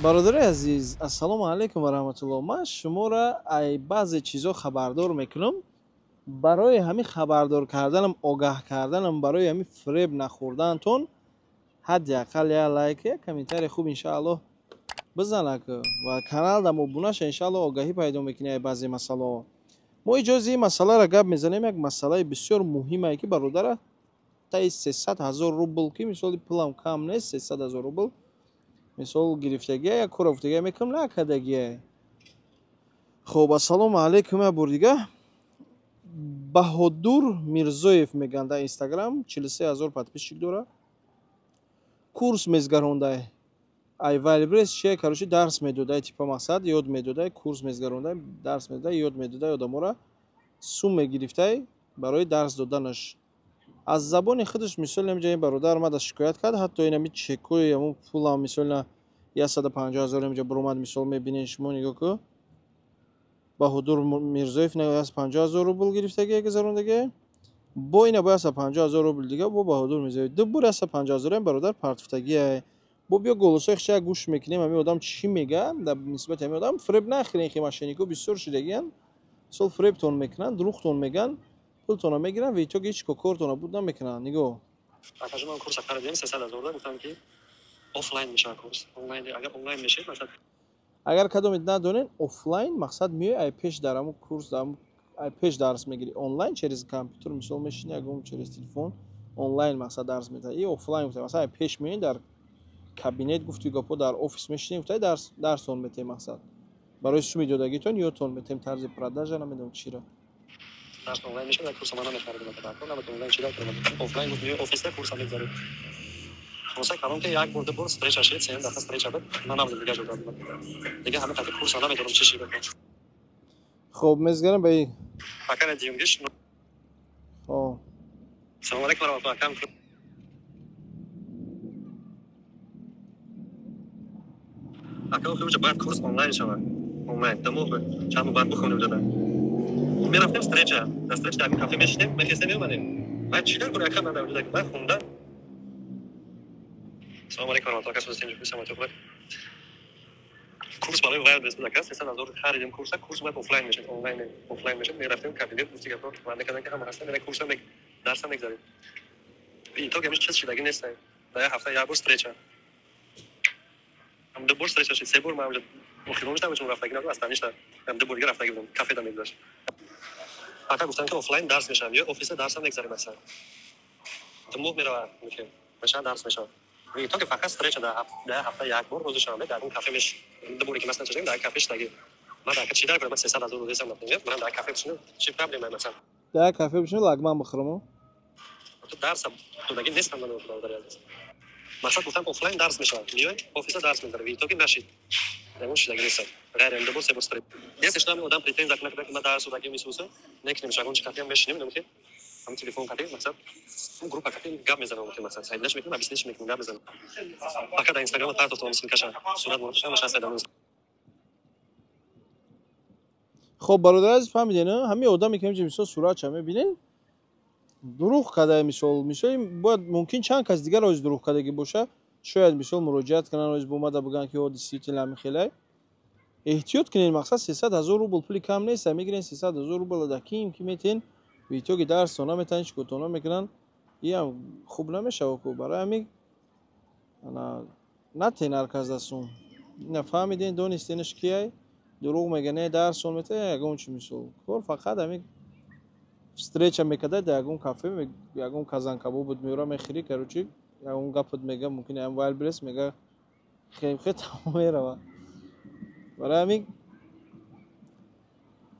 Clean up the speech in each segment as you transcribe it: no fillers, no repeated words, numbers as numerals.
Бародари азиз, ассалому алайкум ва раҳматуллоҳ. Ман шуморо ай баъзе чизо хабардор мекунам. Барои ҳамин хабардор карданам, огаҳ карданам, барои ҳамин фиреб нахӯрданатон ҳадди ақал як лайк, як комментарий хуб иншааллоҳ бизанак ва каналдам обуна ша, иншааллоҳ огаҳӣ пайдо мекунӣ ай баъзе масъалаҳо. Мо иҷози ин масъаларо гап мезанем, як масъалаи бисёр муҳимае ки бародара таи 300 ҳазор рубл, ки мисоли пулам кам нест, 300 ҳазор рубл мисол гирифтагия, як кора гуфтагия мекунам, накардагия. Хоб, ассалому алайкум, як бор дига. Баҳодур Мирзоев мегӯянд дар Инстаграм, 43 ҳазор подписчик дора. Курс мезгарондай. Ай Вайлбрес чия, короче, дарс медодай, типа мақсад, ёд медодай, курс мезгарондай, дарс медодай, ёд медодай одамора, сум мегирифтай барои дарс доданаш. Аз забони худаш мисол намеҷа ин бародар омада шикоят кард, ҳатто ин ҳами чекои ҳамун пулам мисол на 150 ҳазор инҷа буромад, мисол мебинед шумо, нигоҳ ку. Баҳодур Мирзоев на 150 ҳазор рубл гирифтагия, гузарондагия. Бо ина бо 150 ҳазор рубл дига бо Баҳодур Мирзоев. Ду бор 150 ҳазор ин бародар партофтагия. Бо биё голосои хича гӯш мекунем, ҳамин одам чӣ мега дар нисбати ҳамин одам. Фиреб нахӯрен, ки мошеннико бисёр шудагиянд. Мисол фиребтон мекунанд, дурӯғтон мегӯянд, пултонро мегиранд ва итоги ҳеҷ кортонро буд намекунанд. Нигоҳ. Акажи ман курса харидем 300 ҳазор, гуфтам ки офлайн мешавад курс. Онлайн, агар онлайн мешавад, масалан агар кадомед надонен, офлайн мақсад меои ай пеш дар ҳамун курс, дар ҳамун ай пеш дарс мегирӣ. Онлайн через компютер мисол мешинӣ, ягон через телефон онлайн мақсад дарс медиҳад. И офлайн гуфта, масалан ай пеш меои дар кабинет, гуфти гапо дар офис мешинӣ, гуфта дарсон метем мақсад. Барои суми додагитон ёдтон метем тарзи продажа, намедонам чиро. Дарс онлайн мешавад, курс ман намехаридам, намедонам онлайн чӣ дар кардам. Офлайн гуфт меои офиста курс мегзарӣ. Хулоса калом ки як бор, ду бор встреча шид, сеюм дафъа встреча буд, ман набудам, дига ҷо додам. Дига ҳама қадр курс намедонам чӣ шид. Хоб, мезгарам ба ин. Ака на диюмгиш. Хоб. Салом алейкум ва раҳматуллоҳ, акам. Ака, охир бояд курс онлайн шавад. Онлайн. Ду моҳ буд. Чанд моҳ бояд бихонем ҷода. Мерафтем встреча. Дар встреча дар кафе мешинем, мехестем, меомадем. Баъд чӣ дар кор ака ман дар ҷода баъд хондан. Салом алейкум ва раҳматуллоҳ, ака, сӯзтем ҷӯ самату. Курс барои Вайлдберриз буд, ака, 300 ҳазор харидем курса, курс бояд офлайн мешад, онлайн офлайн мешад, мерафтем кабинет, гуфти гапо, ваъда карданд ки ҳама ҳастанд, мера курса дарса мегзарем. Итог ҳамиш чиз шидаги нест. Дар як ҳафта як бор встреча. Ҳам ду бор встреча шид, се бор ман охирон шудам, чун рафтагӣ набудам, аслан ништа. Ҳам ду бор дига рафтагӣ будам, кафеда мегузашт. Ака гуфтанд ки офлайн дарс мешавам, ё офиса дарсам мегзарем аслан. Ду моҳ меравад, мехем, мешавад дарс мешавад. Итог фақат встреча дар ҳафта як бор рӯзи шанбе дар он кафе меш ду боре ки масалан чашем дар кафе шидаги. Ман дар чӣ дар кунам, ман 300 ҳазор рӯзесам, например, ман дар кафе бишинам, чӣ проблема масалан? Дар кафе бишинам, лагман бихӯрам. То дарсам додаги нестам ман бародари азиз. Мақсад гуфтам офлайн дарс мешавад. Меои офиса дарс мегзарем, итоги нашид. Ягон шидаги нестам. Ғайр ду бор, се бор встреча. Если что, одам претензия кунад, ки ман дарс додаги мисуса, некунем, ягон чи кафеам мешинем, намехем. Ҳам телефон кардем, мақсад, он группа кардем, гап мезанам, мақсад, сайднаш мекунем, объясниш мекунем, гап мезанам. Ака дар Инстаграм партофтам ссылкаша, сурат мурофиша, ҳамаша ҳаст дар. Хоб, бародари азиз, фаҳмидед, ҳамин одаме ки ҳаминҷо мисол суратша мебинед, дурӯғ кардае, мисол, мисол бояд мумкин чанд кас дигар оиз дурӯғ кардагӣ боша, шояд мисол муроҷиат кунанд, оиз бомада бигӯянд ки о действительно ҳамин хелай. Эҳтиёт кунед, мақсад 300 ҳазор рубл пули кам нест, мегирен 300 ҳазор рубл дар ким ки метен, в итоги дарс наметан, ҳеҷ кӯтоҳ намекунанд, иам хуб намешавад ку. Барои ҳамин натен ҳар кас дастун. Ина фаҳмиден, донистенаш кияй, дурӯғ мега, не дарсон мета, ягон чи мисол. Кор фақат ҳамин встреча мекарда дар ягон кафе, ягон казанкабобут меёра, мехӯрӣ, короче, ягон гапат мега, мумкин ягон Вайлдберриз мега, хе тамом мерава. Барои ҳамин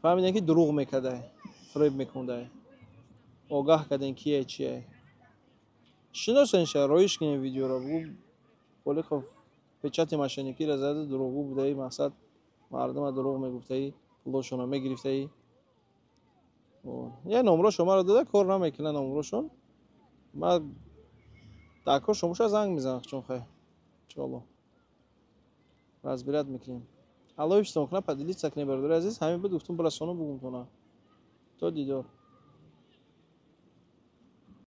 фаҳмидем ки дурӯғ мекардай, фиреб мекундай. Огаҳ кардем кие чие. Шиносен ша, роиш кунем видеоро, бугу Холиқов печати мошенникиро зада, дурӯғгӯ будаи, мақсад мардума дурӯғ мегуфтаи, пулошонро мегирифтаи. Я номро шуморо дода, кор намекунад номрошон. Ман дар кор шумоша занг мезанам, чун хай. Иншоаллоҳ. Разбират мекунем. Аллоҳ ҳифзтон кунад, поделиться кунед, бародари азиз. Ҳамин буд, гуфтум бирасонам бугумтона. То дидор.